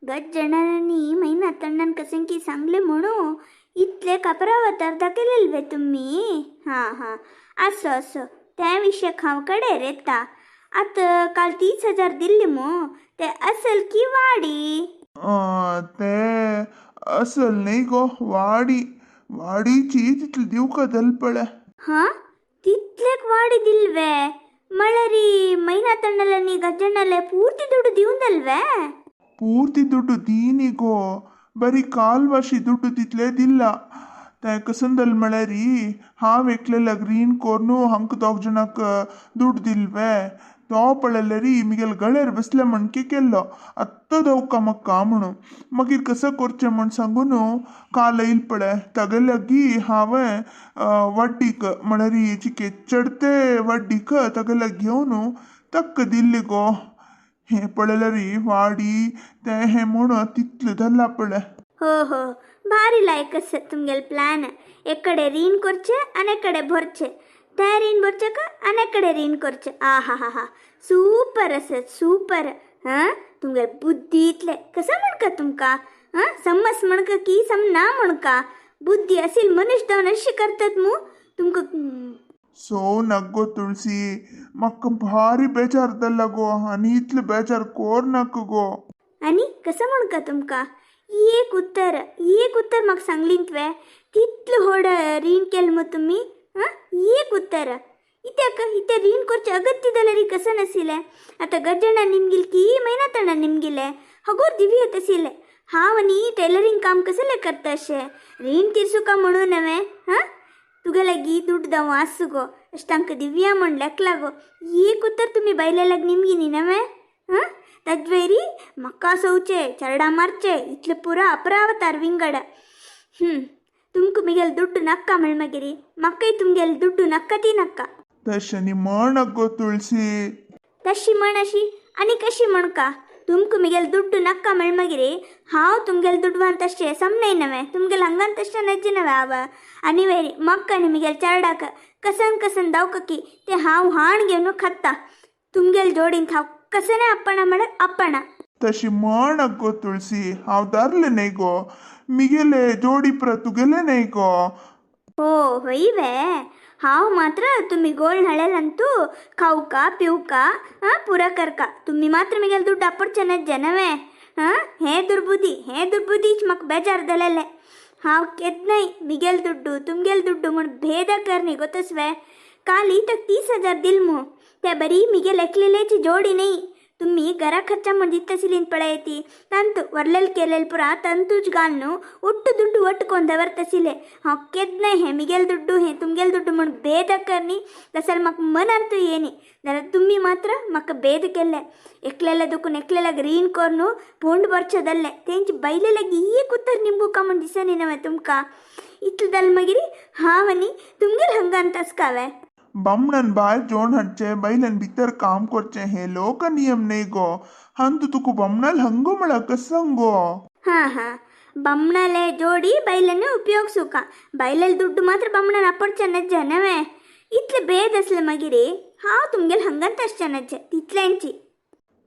गज्जणांनी मैना तण्णान कसं की सांगले म्हणू इतले कापरावतार दाखयलेले वे तुम्ही. हां हां, असो असो त्या विषय हांव कडे रेता. आतां काल 30,000 दिल्ली मू, ते असल की वाडी? ते असल न्ही गो, वाडी. वाडीची तितले दिवका दल पळे. हां, तितलेक वाडी दिलवे? मळरी मैना तಣ್ಣలని गज्जಣ್ಣले ಪೂರ್ತಿ ದುಡ್ಡು ದಿವಂದಲ್ವೇ? ಪೂರ್ತಿ ದುಡ್ಡು ದೀನಿಗೋ, ಬರೀ ಕಾಲ್ವಾಶಿ ದುಡ್ಡು ತಿತ್ಲೇದಿಲ್ಲ. ते कसंदल म्हळ्यारी हांव एकलेल्याक रीण कोर्नु हांकां दोग जाणांक दुड्ड दिलवे. तो पळयल्यारी मिगेल गळ्यार बसले म्हणके केल्लो, आत्तां दवका म्हाका म्हणून. मागीर कसं करचें म्हण सांगून काल येयल पळय तागेले लागीं हांवें वड्डीक, म्हळ्यारी चिके चडते वड्डीक तागेल्या घेवन ताका दिल्ली गो. हें पळयल्यारी वाडी ते हें म्हणून तितलें धरला पळय. हो हो, भारी लायक आसा तुमगेले प्लॅन. एकडे रीण करचे आनी एकडे भरचे, ते रीण भरचे का आनी एकडे रीण करचे. आ हा हा हा, सुपर आसा, सुपर. हां, तुमगेले बुद्धी इतले कसं म्हणका तुमकां? हां, समज म्हणका की सम ना म्हणका? बुद्धी असेल मनुष्य जावन अशी करतात मू तुमकां? सो नाक गो तुळसी, म्हाका भारी बेजार जाल्ला गो, आनी इतले बेजार कोर नाका गो. आनी कसं म्हणका तुमकां? एक उत्तर, एक उत्तर म्हाका सांगलीं तुवें? तितलें व्हड रीण केलें मू तुमी. हां, एक उत्तर इत्याक? इते रीण करचें अगत्य जाल्यार कसं नाशिल्लें? आतां गज्जणा निमगिल की मैना तणा निमगिले हगोर दिवी तशिल्लें. हांव आनी टेलरींग काम कसलें करता अशें रीण तिरसुका म्हणून नवें? हां, तुगे लागीं दुड्ड दाव आसू गो, अशें तांकां दिवया म्हण लेखला गो. एक उत्तर तुमी बायले लागीं निमगी न्ही नवें? हां, तद्वैरी म्हाका सोवचे चरडा मारचे इतले पुरा अपरावतार विंगड. तुमकां मिगेल दुड्ಡು नाक्का म्हण मागीर म्हाकाय तुमगेल दुड्डू नाक्का ती नाक्का. तशें न्ही म्हण गो तुळसी. तशी म्हण अशी आनी कशी म्हणका? तुमकां मिगेल दुड्डू नाक्का म्हण मागीर हांव तुमगेल दुडवान तशें समनाय नवें? तुमगेल हांगान तशें नज्जे नवें हांव. आनी वेरी म्हाका आनी मिगेल चरडाक कसन कसन दावका की ते हांव हाण घेवन खाता. तुमगेल जोडीन हांव कसने अप्पणा म्हळ्यार अप्पणा. तशी म्हण गो तुळसी, हांव धरलें न्ही गो, मिगेले जोडी प्र तुगेले न्ही गो. हो होय वे, हांव मात्र तुमी गोळ हाडलेलंतू खावका पिवका, हां, पुरा करका. तुमी मात्र मिगेल ದುಡ್ಡು ಅಪ್ಪಡ್ಚೆ ಜನವೇ? हां, हे ದುರ್ಬುದ್ಧಿ, हे ದುರ್ಬುದ್ಧीच म्हाका बेजार जालेलें. हांव केन्नाय मिगेल दुड्डू तुमगेल दुड्डू म्हूण भेद करनी गोतसवे. काल इतक 30,000 दिल मू, ते बरी मिगेल एकलेलेची जोडी न्ही. तुम्ही घरा खर्चा म्हण दित्तसिलीन पळयती ತಂತು ವರ್ಲೆಲ್ ಕೇಲೆಲ್ ಪುರ ತಂತುಜ್ ಗಾಲ್ನು ಒಟ್ಟು ದುಡ್ಡು ಒಟ್ಟು ಕೊಂದವರ್ತಸಿಲೆ. ಹಾಂ, ಕೆದ್ನ ಹೇ ಮಿಗೆಲ್ ದುಡ್ಡು ಹೇ ತುಮ್ಗೆಲ್ ದುಡ್ಡು म्हण भेद करनी तसल म्हाका मनांतू येनी. जाल्यार तुमी मात्र म्हाका भेद केल्ले. एकलेले दुखून एकलेल्याक रीण कोर्नु पोंड ಬರ್ಚದಲ್ಲೆ तेंचे बैले लागी एक उत्तर निंबुका म्हण दिसनी नवे तुमकां? इतलें जालें मागीर हांव आनी तुमगेल हंगा अंतसकावे. बामणान भायर जेवण हाडचें, बायल्यान भितर काम करचें हें लोक नियम न्ही गो. हांतू तुका बामणाल हंगो म्हळ्यार कसं गो? ಹಾಂ ಹಾಂ, ಬಮ್ಮಣಲೆ ಜೋಡಿ ಬೈಲನ್ನು ಉಪಯೋಗಿಸುಕ, ಬೈಲಲ್ಲಿ ದುಡ್ಡು ಮಾತ್ರ ಬಮ್ಮಣನ ಅಪ್ಪಡ್ಚನ ಜನವೇ? ಇತ್ಲೆ ಬೇದ ಮಗಿರಿ ಹಾವ್ ತುಮ್ಗೆಲ್ ಹಂಗಂತ ಅಷ್ಟು ಜನಜ್ಜೆ ತಿತ್ಲೆಂಚಿ.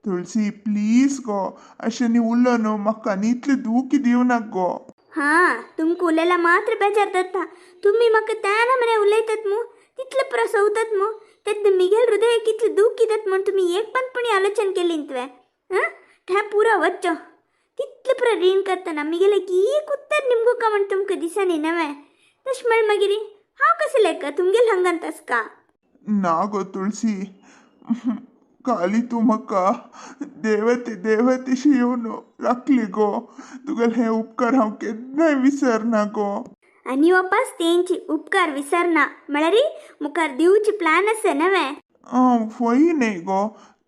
तुळसी प्लीज गो, अशें न्ही उलो न्हू, म्हाका आनी इतलें दुखी दिवनाक गो. ಹಾಂ, तुमक उलयला मात्र बेजार जाता. तुमी म्हाका त्या मने उलयतात मू, तितले पुरो सवतात मू, तेन्ना मिगेल हृदय कितले दूख दितात म्हूण तुमी एक पण पुणी आलोचन केली तुवें? हां, थंय पुरो वच्चो. तितले पुरो रीण करतना मिगेले एक उत्तर निमगुका म्हण तुमकां दिसनी नवें? तशें म्हण मागीर हांव कशें लेख तुमगेल हंगान तसका? ना गो तुळसी, काली तूं म्हाका देवते देवतेशी येवन राखली गो. तुगेले हे उपकार हांव केन्नाय विसरना गो. आनी वापस तेंची उपकार विसरना म्हळ्यार मुखार दिवची प्लॅन आसा नवें? आं, फय न्ही गो,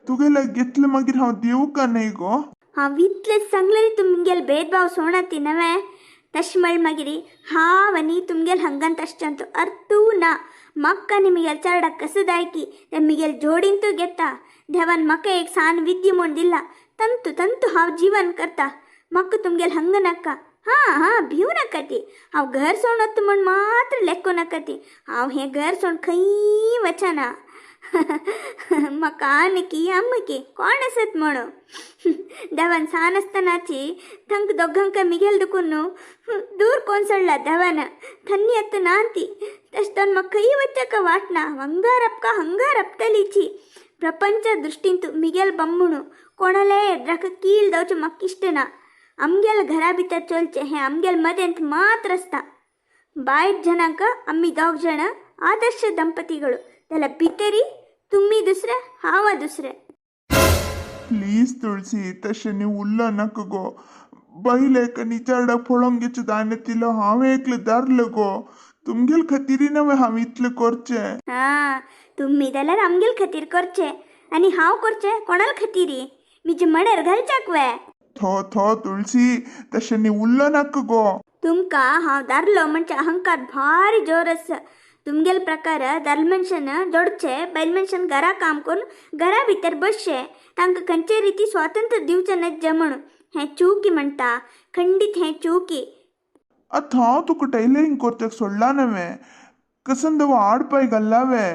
तुगेले घेतले मागीर हांव दिवका न्ही गो. हांव इतलें सांगलें तुमगेल भेदभाव सोणती नवें? तशें म्हळ मागीर हांव आनी तुमगेल हंगान तशें अर्थू ना. म्हाका आनी मिगेल चेरडाक कसं दायकी ते मिगेल जोडीन तूं घेता. देवान म्हाका एक सान विद्य म्हूण दिला, तंतू तंतू हांव जीवन करता. म्हाका तुमगेल हंग नाका. हां हां, भिवू नाका ती. हांव घर सोडत म्हूण मात्र लेखो नाका ती. हांव हें घर सोड खंय वचना. म्हाका आनी की आमकी कोण आसत म्हणू देवान सान आसतनाची थंक दोगांक मिगेल दुकून दूर कोण सोडला देवान थन्नी आत्त नांती तशें तर म्हाका खंय वच्चाक वाटना हंगार अपका हंगार अपतलीची प्रपंच दृष्टींतु मिगेल बम्मुणू कोणाले एड्राक कील दवचें म्हाका इश्ट ना. आमगेल घरा भितर चलचें हें आमगेल मदेंत मात्र आसता. बायट जनांक आमी दोग जाण आदर्श ದಂಪತಿಗಳು जाल्यार भितरी तुमी दुसरे हांव दुसरे. प्लीज तुळसी तशें न्ही उल्लो नाका गो. बायलेक आनी चेरडाक पळोवंक घेवचें जायना तिलो हांव एकलें धरलें गो. तुमगेल खातीर नव्हे हांव इतलें करचें. हां तुमी जाल्यार आमगेल खातीर करचें आनी हांव करचें कोणाल खातीर? मिजे मड्यार घालच्याक वे? थो थो तुळसी तशें न्ही उल्लो नाका गो. तुमकां हांव दारलो म्हणजे अहंकार भारी जोर आसा. तुमगेल प्रकार दारल मनशान जोडचे बायल मनशान घरा काम करून घरा भितर बसचे तांकां खंयचे रिती स्वातंत्र्य दिवचें नज्ज म्हणून हें चुकी म्हणटा. खंडीत हें चुकी. आतां हांव तुका टैलरींग करच्याक सोडला नव्हे कसन दव आडपाय घाल्ला वे.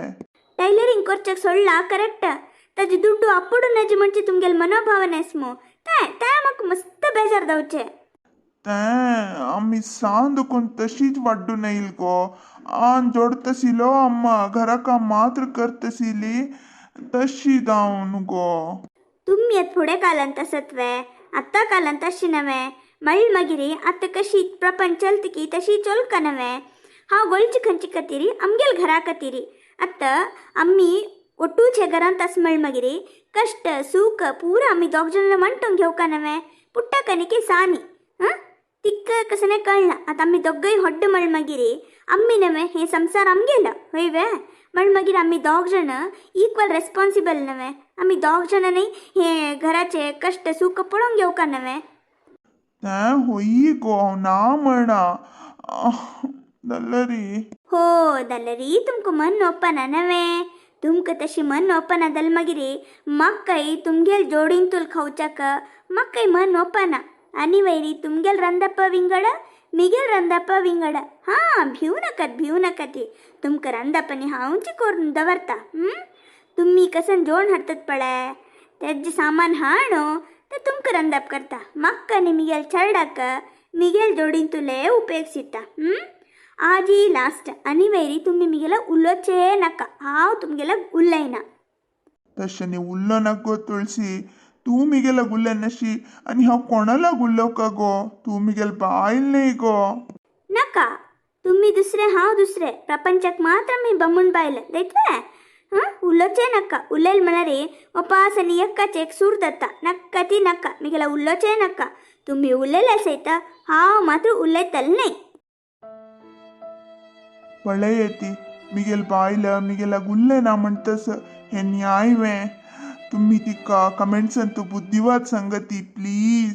टैलरींग करच्याक सोडला करेक्ट. ताजे दुड्डू आपोडू नज म्हणजे तुमगेल मनोभावना आसमो तें तें म्हाका मस्त बेजार जावचें. तें आमी सान दुखून तशीच वाड्डून येयल गो. आन जोडतशिलो अम्मा घरा काम मात्र करतशिली तशी जावन गो. तुमी आतां फुडें कालांत आसत वे आतां कालांत तशी नव्हे मळ मागीर आतां कशी प्रपंच चलता की तशी चलका नव्हे. हांव गोंयची खंयची खातीर आमगेल घरा खातीर आतां आमी ಒಟ್ಟೂಚೆ घरांत आस म्हळ मागीर कश्ट सूख पूरा आमी दोग जाण वांटून घेवका नव्हे. पुट्टा कनिके सानी हां तिक्क कसने कळना. आतां आमी दोगय होड्ड म्हळ मागीर आमी नव्हे हे संसार आमगेलो हय वे. म्हळ मागीर आमी दोग जाण इक्वल रेस्पॉन्सिबल नव्हे. आमी दोग जाण न्ही हे घराचे कश्ट सूख पळोवन घेवका नव्हे. तें होई गो हांव ना म्हणा जाल्यारी. हो जाल्यारी तुमकां मन ओपना नव्हे. तुमकां तशी मन ओपना जाल्यार मागीर म्हाकाय तुमगेल जोडीन तुल खावच्याक म्हाकाय मन ओपना. आनी वयरी तुमगेल रंदप्प विंगड मिगेल रंदप्प विंगड. हां भिवू नाकात भिवू नाकात तुमकां रंदप्पानी हांवच करून दवरता. तुमी कसन जोड हाडतात पळय तेजें सामान हाणू तें तुमकां रंदप करता. म्हाका आनी मिगेल चेरडाक मिगेल जोडीन तुले उपेक्षिता. आजी लास्ट आनी वयरी तुमी मिगेला उलोवचें नाका. हांव तुमगेला उलयना. तशें न्ही उल्लो नाका गो तुळसी. तूं मिगेला उलयनाशी आनी हांव कोणाला उलोवका गो? तूं मिगेल बायल न्ही गो. नाका तुमी दुसरे हांव दुसरे प्रपंचाक मात्र आमी बमूण बायल जायतले. हां उलोवचें नाका. उलयल म्हळ्यार ओपास आनी एक्काचे एक सूर जाता. नाका ती नाका मिगेला उलोवचें नाका. तुमी उलयले सयता हांव मात्र उलयतलें न्ही. पळय ती मिगेल बायल मिगेलाक उल्लें ना म्हणटस हें न्याय वे? तुमी तिका कमेंट्सान तूं बुद्धिवाद सांगती प्लीज.